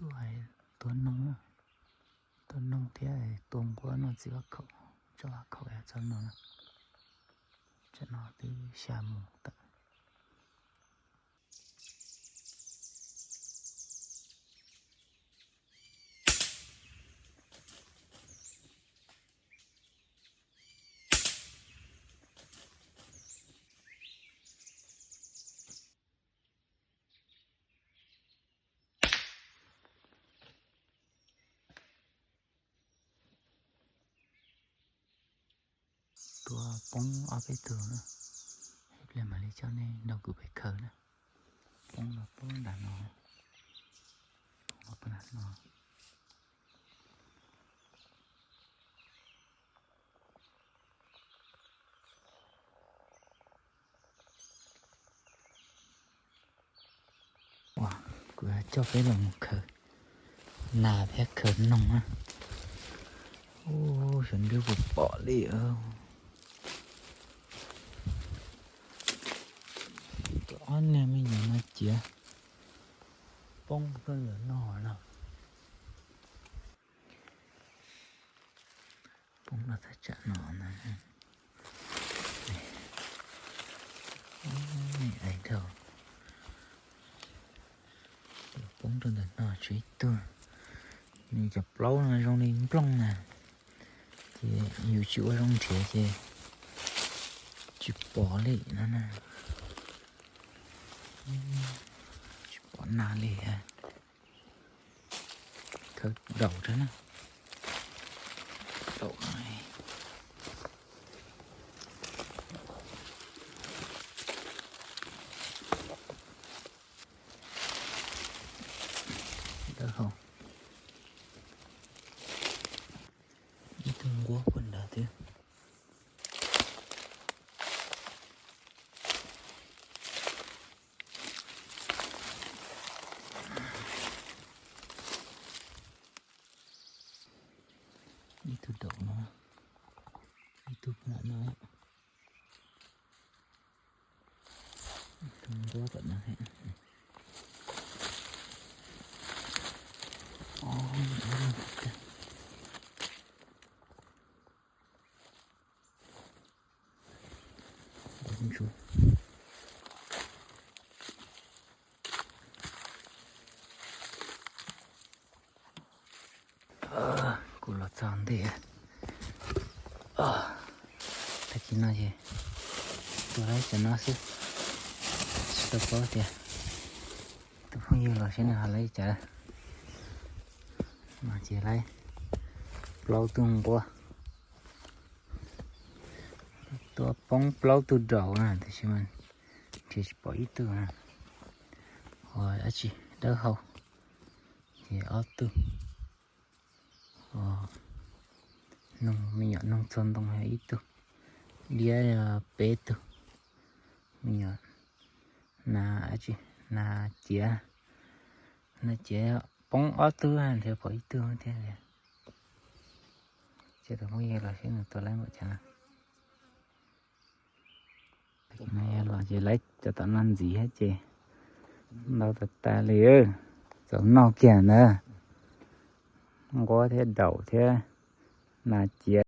Tua, tua noog, tua noog thiab tua nquab noj txiv vaj khaum, tsob vaj khaum txog no na. Tsam no twb xya moos tawm. Tua poob ob peb tug na. Ib pliag mam li coj nej nrog kuv pem khaws na. Poob los poob nram no, poob los poob nram no. Kuv coj peb los mus khaws nas thiab khaws noog na. Ub, xyov nrhiav puas pom li. Ob niag me nyuam no ciav poob tuaj ntawm no lawm. Poob los thaj tsam no na. Ais dhau. Poob rau ntawm no tshuav ib tug. Nws cov plaub no zoo li nplooj na, ces yus tsis ua zoo nrhiav ces tsis pom li no na. Tsis pom nas li. Khaws daum rau na. Daum no. Dawb hau. Ib tug nquab puag nrad thiab. Ib tug daum no, ib tug nram no, ib tug nquab tom no thiab. Kuv los txog ntej. Tag kis no ces tua laib cov no xwb, tsis tau paub tias tus phooj ywg los seb nws ho laib cas. No ces laib plaub tug nquab, tua poob plaub tug daum na, tab sis mas nrhiav tsis pom ib tug na. Ua dab tsi dawb hau ces ob tug. Noog, me nyuam noog txog ntoo yog ib tug, diab yog peb tug, me nyuam nas, nas ciav, nas ciav poob ob tug nrhiav pom ib tug thiab li. Ces tus phooj ywg los seb nws tua laib npaum cas na. Los ces laib cov tom no ntxiv thiab ces ntau tas tas li, txaus noj kiag ntawd. Nquab thiab daum thiab nas ciav.